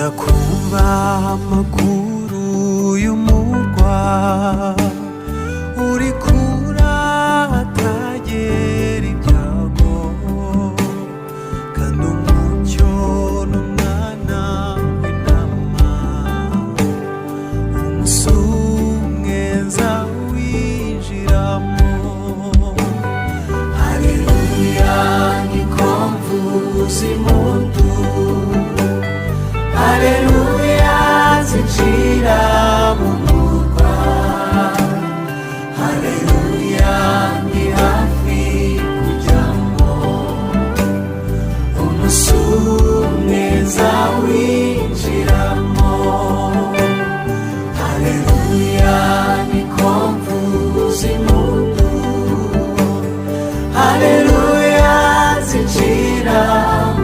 Nkunda kumva amakuru y'umurwa uri kura hatagera ibyago, kandi umucyo n'umwana w'intama. Umunsi umwe nzawinjiramo. Haleluya, niko mvuza impundu. Haleluya, nzinjira mu murwa. Haleluya, ndi hafi kujyamo. Umunsi umwe nzawinjiramo.